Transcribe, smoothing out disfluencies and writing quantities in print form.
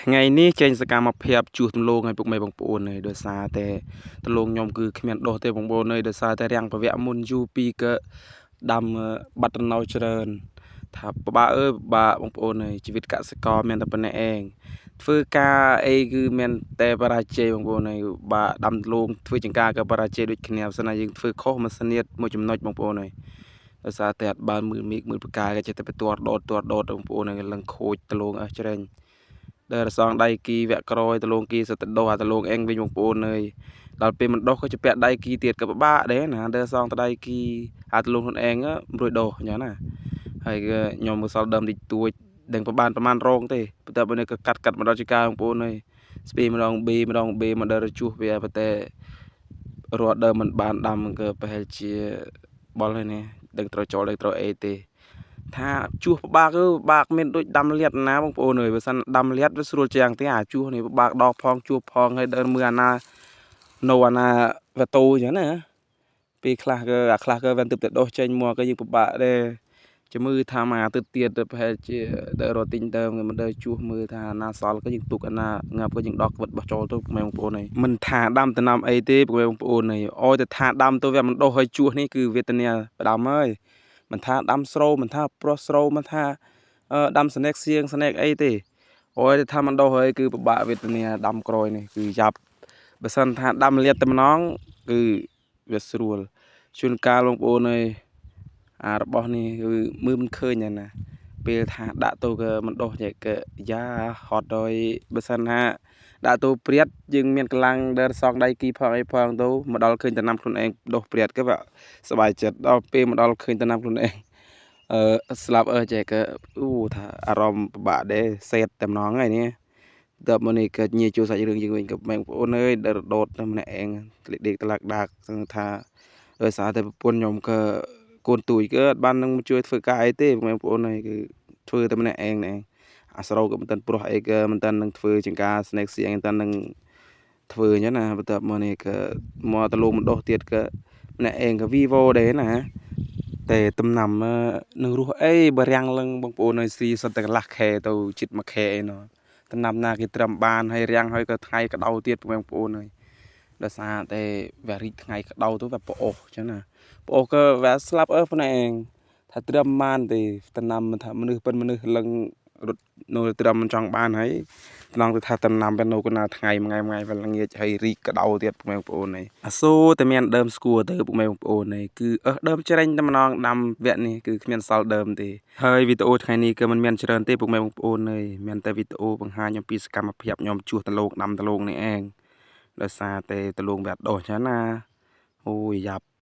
ថ្ងៃនេះចេញសកម្មភាពជួសទម្លងឲ្យពុកម៉ែបងប្អូនហើយដោយសារតែទម្លងខ្ញុំគឺគ្មានដុះទេបងប្អូនហើយដោយសារតែរាំងពវៈមុនយូរពីក៏ដាំបាត់តំណោច្រើនថាពិបាកអើយពិបាកបងប្អូនហើយជីវិតកសិករមានតែប៉ុណ្ណេះឯងធ្វើការអីគឺមានតែបរាជ័យបងប្អូនហើយបាក់ដាំទម្លងធ្វើចង្ការក៏បរាជ័យដូចគ្នាបើសិនណាយើងធ្វើខុសមួយស្នៀតមួយចំណុចបងប្អូនហើយដោយសារតែអត់បានមើលមេឃមើលផ្កាយក៏ចេះតែទៅទាត់ដោតទាត់ដោតបងប្អូនហើយលឹងខូចទម្លងអស់ច្រើន ដែលរសងដៃគីវគ្គក្រោយដលងគីសិតទៅដោះអាដលងអេងវិញបងប្អូនអើយដល់ពេលមិនដោះក៏ជាពាក់ដៃគីទៀតក៏ពិបាកដែរណាដែលសងតដៃគីអាដលងខ្លួនឯងរួចដោះអញ្ចឹងណាហើយក៏ខ្ញុំមកសល់ដើមតិចតួចដឹងប្របានប្រហែលរងទេប៉ុន្តែបើនេះក៏កាត់កាត់មកដល់ជាការបងប្អូនអើយស្ពីម្ដង B ម្ដង B មកដល់ជួសវាប៉ុន្តែរត់ដើមមិនបានដាំក៏ប្រហែលជាបល់ហើយនេះដឹងត្រូវចូលដឹងត្រូវអីទេ ថាជួសពិបាកគឺពិបាកមានដូចដាំលាតណាបងប្អូនអើយបើសិនដាំលាតវាស្រួលជាងទេអាជួសនេះពិបាកដោះផងជួសផងហើយដើរមើលអាណានៅអាណាវ៉ាតូអញ្ចឹងណាពេលខ្លះក៏អាខ្លះក៏វាទិបតែដោះចេញមកក៏យើងពិបាកដែរជំរឿថាមកទៅទៀតប្រហែលជាដើររត់ទិញដើមមិនដើរជួសមើលថាអាណាសល់ក៏យើងទុកអាណាងាប់ក៏យើងដោះក្វិតបោះចូលទៅបងប្អូនអើយមិនថាដាំតំណាំអីទេបងប្អូនអើយអោយតែថាដាំទៅវាមិនដោះឲ្យជួសនេះគឺវេទនាផ្ដាំហើយ មិនថាដាំស្រូវមិនថាប្រុសស្រូវមិនថាដាំស្នែកសៀងស្នែកអីទេអូយថាមិនដោះហើយគឺពិបាកវេទនាដាំក្រោយនេះគឺយ៉ាប់បើសិនថាដាំលាតតែម្ដងគឺវាស្រួលជួនកាលបងប្អូនអើយអារបស់នេះគឺមើលមិនឃើញណាពេលថាដាក់ទៅក៏មិនដោះចេះក៏យ៉ាហត់ហើយបើសិនថាដាក់ទៅព្រាតយើងមានកម្លាំងដើរសងដៃគីផងអីផងទៅមកដល់ឃើញតំណាំខ្លួនឯងដោះព្រាតក៏សบายចិត្តដល់ពេលមកដល់ឃើញតំណាំខ្លួនឯងអឺស្លាប់អើចេះក៏អូថាអារម្មណ៍ពិបាកដែរសេតតែម្ដងហើយនេះដល់មកនេះក៏ញៀជួយសាច់រឿងយើងវិញក៏បងប្អូនអើយដែលរដូតតែម្នាក់ឯងដេកតឡាក់ដាកថាដោយសារតែប្រពន្ធខ្ញុំក៏កូនទួយក៏អត់បាននឹងជួយធ្វើការអីទេបងប្អូនអើយគឺធ្វើតែម្នាក់ឯងនេះអាស្រូវក៏មិនទាន់ព្រោះអីក៏មិនទាន់នឹងធ្វើចង្ការស្នែកសៀងមិនទាន់នឹងធ្វើអញ្ចឹងណាបន្ទាប់មកនេះក៏មកតលូមិនដោះទៀតក៏ម្នាក់ឯងក៏ Vivo ដែរណាតែតំណាំនឹងរស់អីបើរាំងលឹងបងប្អូនអើយស៊ីសុទ្ធតែកន្លះខែទៅជិត1ខែអីណោះតំណាំណាគេត្រឹមបានហើយរាំងហើយក៏ថ្ងៃក្តៅទៀតបងប្អូនអើយដោយសារតែវារីកថ្ងៃក្តៅទៅវាប្អូសអញ្ចឹងណាប្អូសក៏វាស្លាប់អើប៉ុណ្ណេះឯងថាត្រឹមបានទេតំណាំមិនថាមនុស្សប៉ុនមនុស្សលឹងរត់នៅត្រឹមមិនចង់បានហើយតំណងទៅថាតំណាំទៅនៅកណាថ្ងៃមួយថ្ងៃមួយថ្ងៃវាល្ងាចហើយរីកក្តៅទៀតពុកម៉ែបងប្អូនហើយអាសូតែមានដើមស្គួរទៅពុកម៉ែបងប្អូនហើយគឺអើសដើមច្រេញតែម្ដងដាំវគ្គនេះគឺគ្មានសល់ដើមទេហើយវីដេអូថ្ងៃនេះគឺមិនមានច្រើនទេពុកម៉ែបងប្អូនហើយមានតែវីដេអូបង្ហាញអំពីសកម្មភាពខ្ញុំជួសដលងដាំដលងនេះឯងដោយសារតែដលងវាអត់ដោះចឹងណាអូយយ៉ាប់